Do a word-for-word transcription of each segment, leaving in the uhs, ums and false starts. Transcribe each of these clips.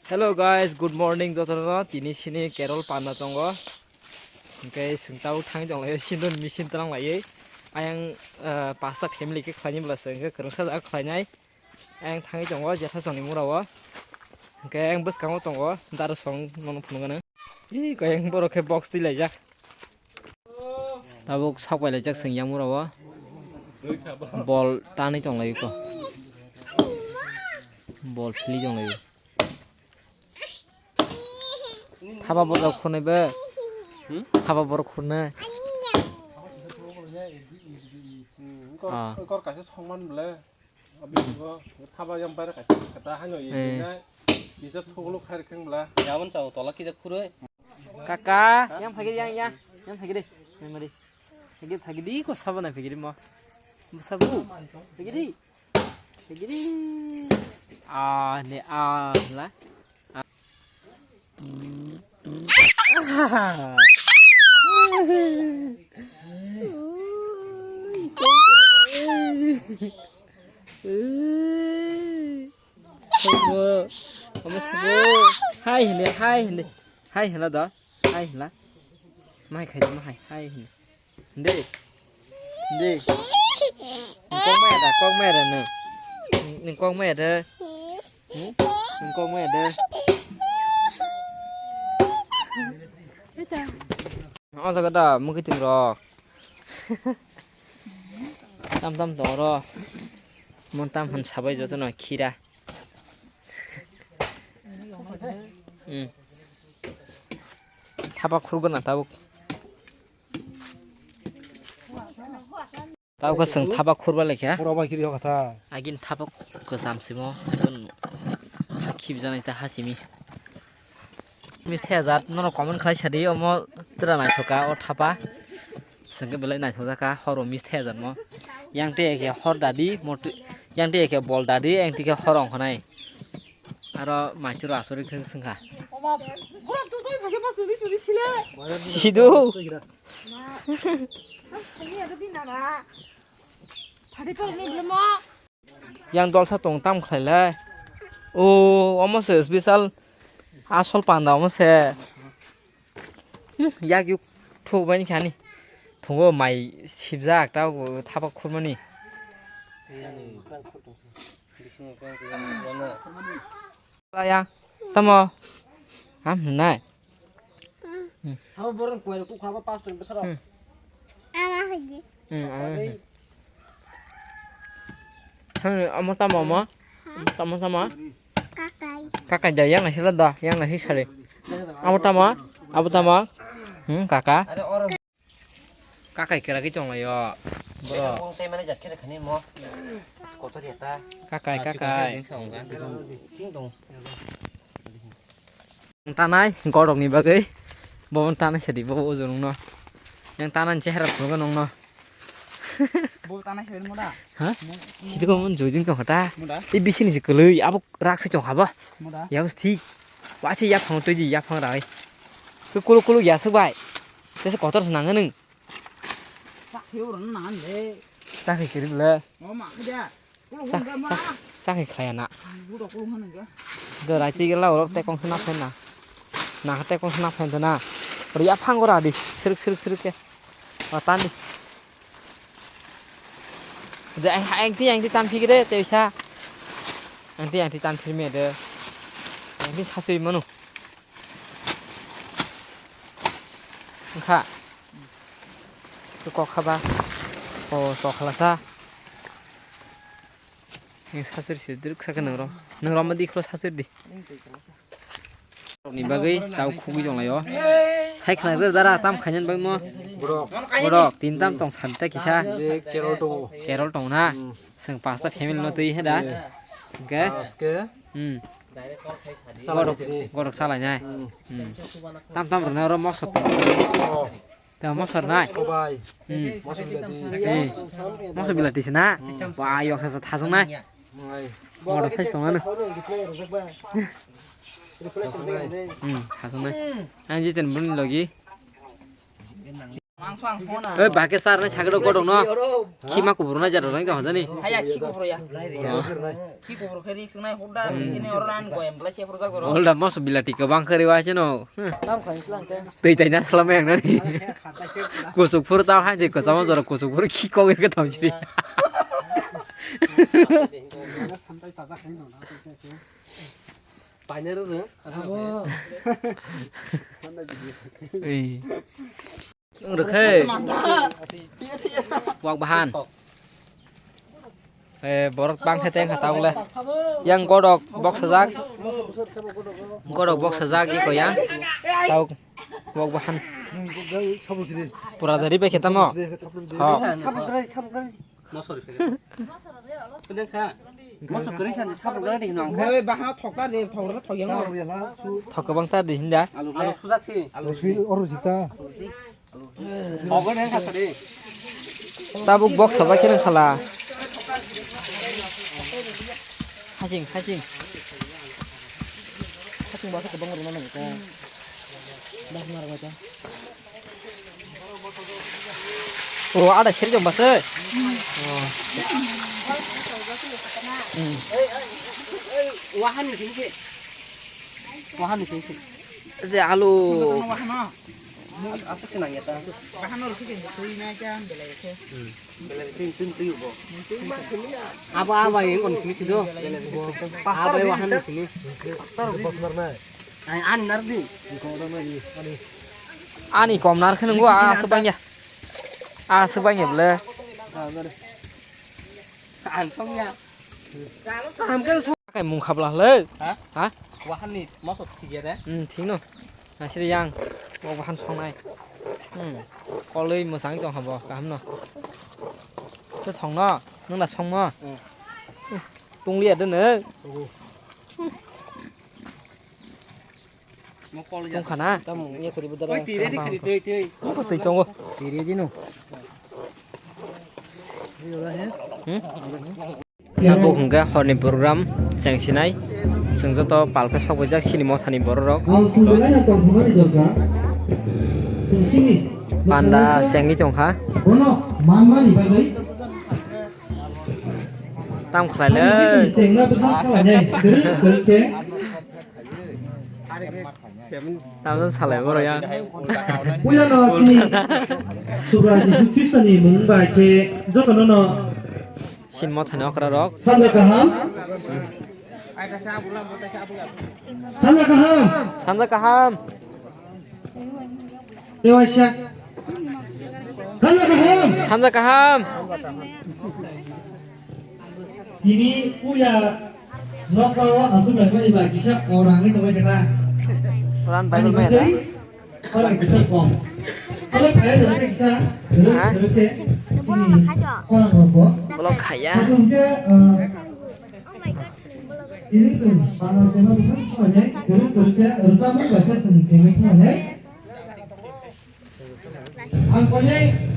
Hello guys, good morning jotono. Tini sini Carol panna tongo. Hwnkhe chwng tabuk thangwi tonglaio, sindon machine twlang laiwi. Ayang, eh, pasta family khe khlaini bwla se hwnkhe kwrwngsa jaga khlainai. Ayang thangwi tongo jetha songni mura o. Hwnkhe ayang bwskango tongo daru song nono phunukgano. Ih, khe ayang borok khe box twi laijak. Tabuk sok pai laijak chwng yang mura o. Bol tanwi tonglaio kho. Bol philwi tonglaio. Thapa borok khunui be. Hmm? Thapa borok khunui. Hmm, kor, Ah. Kor kaisa songman bole. Abi go thapa yang bare kaisa kata hano ye Eh. Nai. Bisa thugulu khair kheng bla. Yaman chao tola kisa khurui. Kaka, yang phagi yang yang. Yang phagi de. Memory. Phagi phagi di ko sabo na phagi di mo. Sabo. Phagi di. Phagi di. Ah, ne ah la. Sabo, omo sabo. Hai hini, hai hini. Hai hini do. Hai hini. Mai khai, mai, hai hini. Hindi. Hindi. Nung kok mai ada, kok mai ada nung. Nung kok mai ada. Hmm? Nung kok mai ada. O jaga da, mukhi ting rok. Tam tam tong ro. Mon tam han sabai joto no khira. Hmm. Thapa khurgo na tabuk. Tabuk chwng thapa khurba lekha. Pura bai kiri kha. Agin thapa kwcham simo. Hakhi bijanai ta hasimi. Mis thejat nono comment khlai sadi omo tra naithoka o thapa. Sengke belai naithok jaka horo mis thejat mo. Yang te ke hor dadi mot yang te ke bol dadi yang te ke hor ongkhanai. Aro maichwro asuri khe swngkha. Sidu. Yang dolsa tong tam khlailai. O, omo se special asol panda omo se. Hmm, yak yuk thuk bai khani. Phungo mai sibjak ta thapa khurmani. Yang tamo ham nai. Abo borok koi ku khaba pastor besara. Hmm. Ama hoidi. Hmm, ama hoidi. Hmm, ama tamo ama. Tamo tamo. Kakai. Kakai da yang nasi lada, yang nasi sari. Abo tamo, abo tamo. Hmm, kaka. Kakai kira ki tong layo. Bro. Bong sai mane jat kira khani mo. Kotor ya ta. Kakai, kakai. Ting dong. Tanai gorok ni bagwi bo tanai sadi bo ujung no. Yang tanai chehra phungo nong no. Bo tanai sadi mo da. Ha? Hidi ko mon joiding ko hota. Mo da. I bisi ni kwlwi abo rak se chong haba. Mo da. Ya bus thi. Wa chi ya phang toi di ya phang rai. Ko kulu kulu ya su bai. Tese kotor se nang nung. Chak khe oro nang de. Chak khe kiri le. O ma khe da. Chak, chak, chak khe khaya na. Buro ko hanu ga. Do rai ti gela oro te kong sna phen na. Na te kong sna phen na. Ori ya phang gora di. Sirik sirik sirik ke. O tan di. De ang ang ti ang ti tan phik de te sa. Ang ti ang ti tan phir me de. Ang ti sa sui manu. Wngkha. Kok haba. O, sok halasa. Ni sasur si dirk saka nangro. Nangro ma di khlo sasur di. Ni bagwi tau khugwi jong layo. Sai khna de dara tam khainyan bagmo. Borok. Borok tin tam tong santa kisa. Ye kerol tongo. Kerol tong na. Hmm. Seng pasta family no twi heda. Ye. Oke. Aske. Hmm. Salai Gorok, tini. Gorok salai nai. Hmm. Hmm. Tam tam rwna oro mosok. Oh. Tam mosok nai. Kobai. Hmm. Mosok bilati. Eh. Mosok bilati sina. Hmm. Wah, yok sa thajong nai. Ngai. Gorok sai tong ano. Thajong nai. Hmm, thajong nai. Ang jiten bun logi. Ang so ang phone a. Eh, bake sar nai sagro godong no. Khima kubur na jaro nang hojani. Haya, khi kubur ya. Khi kubur khe risk nai hoda, ini orang nang goyam bela siapa jago. Olda moso bilati kebang kari wase no. Tei tai na salam yang nani. Kusuk phuru tau hai je kosama jora kusuk phuru khi kok ke tam chiri. Paine ro ro. Ei. Wng rwkhe. Wak bahan. Eh, borok bang khe teng kha tabuk le. Yang godok bok sajak. Godok bok sajak iko ya. Tabuk wak bahan. Pura dari bai khe tamo. Ho. Oi, bahana thokta de, thokta thok yang. Thok kwbang ta di hinda. Alu sujak si. Alu sui oru jita. Tabuk bok sabai khe nang khala. Hasing, hasing. Hasing basa kwbang rwna nango ta. Bas mar ta. O, ada seri jom basa. Wahan ni sini. Wahan ni sini. Je alu. Asuk senang ya ta. Bahan oro khe sui na kya belai khe. Belai tin tin tu bo. Aba aba yang kon sini sido. Aba wahan ni sini. Ani nar di. Ani kom nar khe nunggu asuk bang ya. Asuk bang ya ble. Ansong ya. Kai mung khabla le. Ha? Ha? Wahan ni moso thik ya de. Hmm, thik no. Nasiri yang. Bo wahan songnai. Hmm. Koloi mwsang tong habo kaham no. Te thong no. Nung da songmo. Hmm. Tungli ya de ne. Tong khana. Tam ye khuri budara. Oi, twi ready khari, twi, twi. Twi tongo. Twi ready no. Hmm? Abo hwnkhe horni program chengsinai. Chwng joto palkhe sokbaijak sini mothani bororok. Ang sumbilai na tong hwnani dorkar. Chwng sini. Panda chengwi tongkha. Bono manmani bagwi. Tam khlailai. Chengna bwkhak khlainai. Kwrwi, kwrwi khe. Tamjani salai borok ya. Puila no sini Subra Jisu Khristo ni mung bai khe joto no no. Sin mothani okra rok. Sanja kaham. Sanja kaham. Sanja kaham. Tewaisa. Sanja kaham. Sanja kaham. Tini puya nokla o aswk lai mani ba kisa orang ni tongwi kata. Ran Bible mai da. Orang kisa kom. Kalau kaya orang kisa, orang kisa. Orang rokok. Kalau kaya. Aku ke, eh, ini sih, panas emang bukan semuanya. Terus terus ya, urusan apa sih sih? Ang pwdai.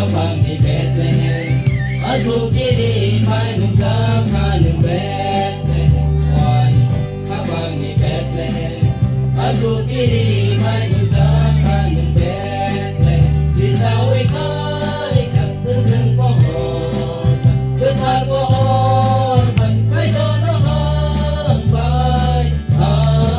Habangni Bethlehem, athukiri bai nungjak kha nwng Bethlehem, wani. Habangni Bethlehem, athukiri bai nungjak kha nwng Bethlehem, bisaui khai kha kwchwng pohor bai, kwthar pohor bai, Kaitorno hambai, hambai.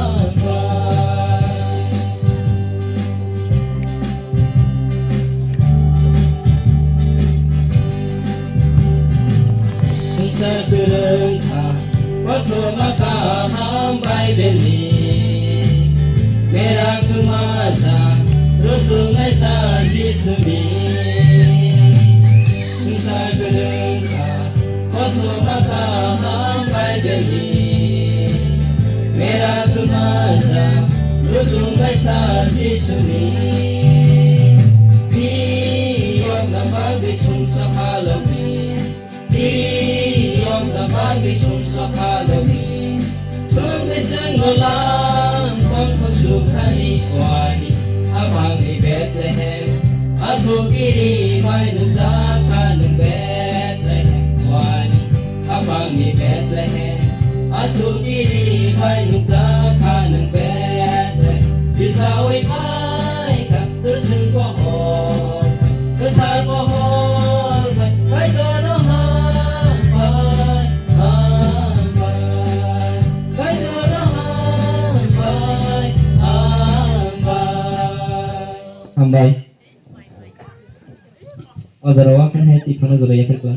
Swngchar kwrwng kha, kothoma kaham Bible ni. Mera kwmajak, rwchwngnaisa Jisuni. Swngchar kwrwng kha, kothoma kaham Bible ni. Mera kwmajak, rwchwngnaisa Jisuni. Bini yokna bagwi sumsa phalokni. Bini yokna bagwi sumsa phalokni. Bwngwi chwngno lam tongtho sukhani wani. Habangni Bethlehem, athukiri bai nungjak kha nwng Bethlehem wani. Habangni Bethlehem, athukiri bai nungjak kha nwng Bethlehem. Bisaui khai kha kwchwng pohor, kwthar pohor bai, Kaitorno hambai, hambai. Kaitorno hambai, hambai. Hambai. O jora o khe hai twi phano jora yaphar kla.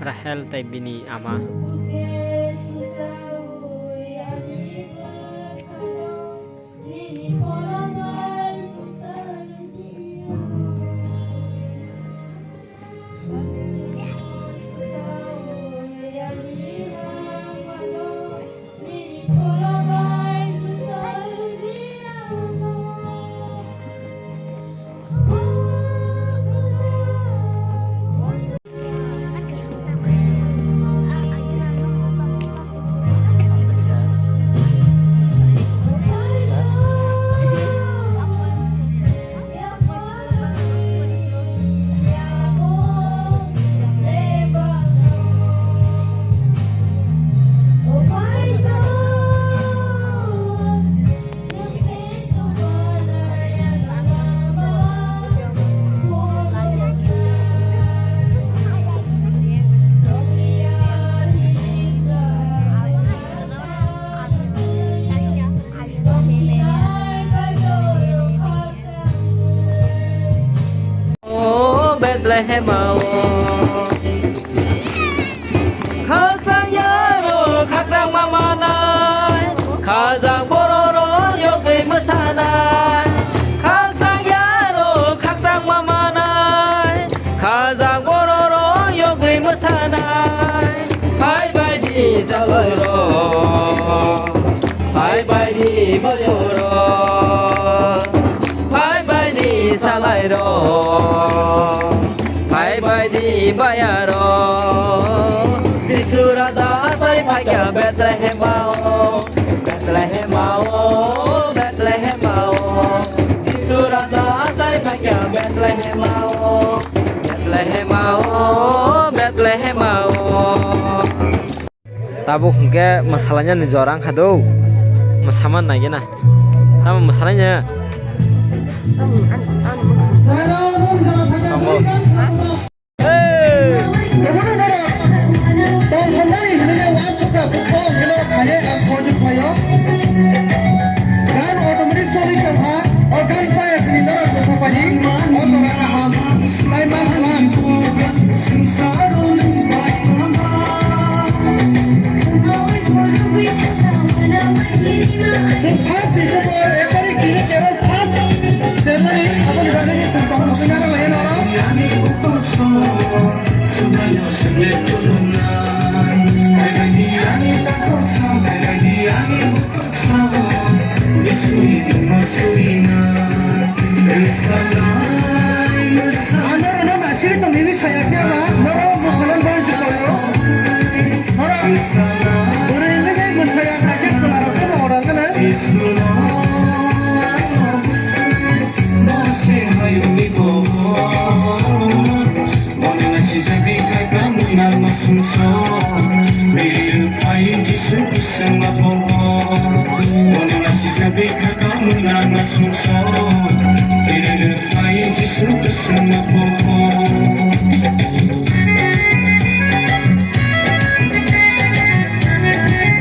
Rahel tei bini ama. O Bethlehema o. Khakchang yarok khakchangma manai, khajak bororok yogwi mwsanai. Khakchang yarok khakchangma manai, khajak bororok yogwi mwsanai. Phai bai di chalairok, phai bai di boyorok, phai bai di chalairok, phai bai di bayarok. Jisu Raja achai phaikha Bethlehema o, Bethlehema o, Bethlehema o. Jisu Raja achai phaikha Bethlehema o, Bethlehema o, Bethlehema o. Tabuk hwnkhe mwsalainani jora wngkha do. Mwsaman naigena. Tamo mwsalaina? Tongo. Hey! Gan automatic soli tongkha, o gan fire sini norok bwsa pani, o jora kaham, tai ma salam. Ano rwno masiri tongmini saya khe ba, norok musulman bai jukolo. Norok bwrwi wngwi mwsaya kha khe chwla rok khe bo orang kana.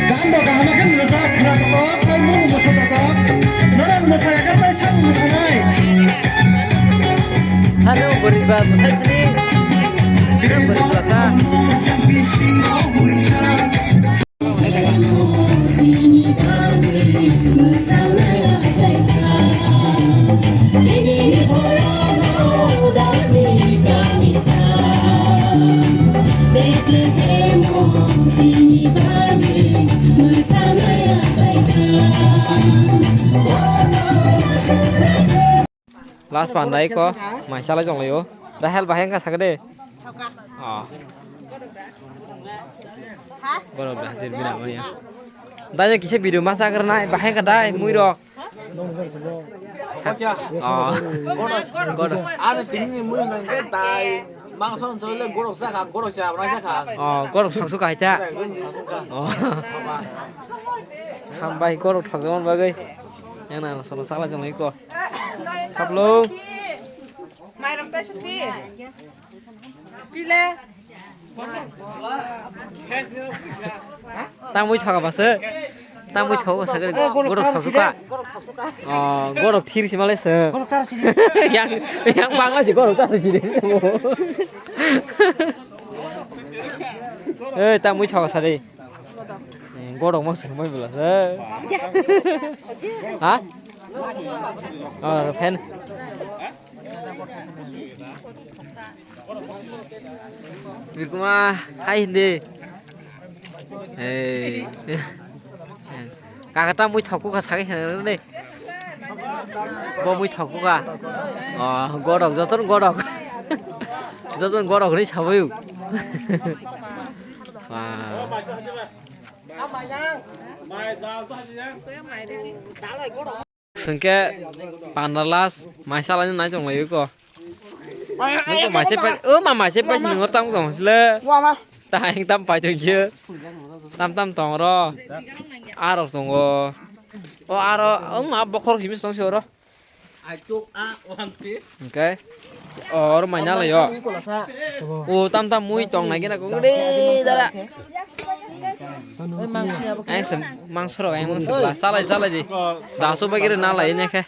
Gam bo kaham khe mwsa khna tongo, tei mung mwsa tongo. Norok mwsaya khe tei sabo mwsanai. Hano bwrwi ba mwsai sini. Bwrwi ba ta. Last pandai ko, mai salai jong layo. Rahel bahai ka sakde. Oh. Borok da hadir bina manya. Dai kisa video masa karnai bahai ka dai mui rok. Oh. Goro. Ani tingni mui nang dai. Mangso nsole gorok sa kha, gorok sa, abra sa kha. Oh, gorok saksu ka haita. Oh. Hambai gorok thakjaman bagwi. Yang na sono sala jong ko. Kaplo. Mairum ta supi. Pile. Tamui thoka base. Tamui thoka sagre gorok saksuka. Oh, gorok thir si male se. Yang, yang bangla si gorok tar si de. Eh, tamui thoka sare. Gorok mo se mai bela se. Ha? Oh, fan. Bikuma, hai hindi. Hey. Kaka ta mui thoku ka sagai hene de. Bo mui thoku ka. Oh, godok, joton godok. Joton godok ni sabayu. Wah. Sengke panda last mai salai nai tong lai ko. Nungko mai se pai, o ma mai se pai sinung tam tong le. Wama. Ta heng tam pai tong ye. Tam tam tong ro. Aro tongo. O aro, o ma bokhor kimi tong se ro. Oke. Or mai na lai yo. O tam tam mui tong nai gena kong de dara. Ai sem mangso rok ai mangso la. Salai salai di. Daso bagire na lai ne khe.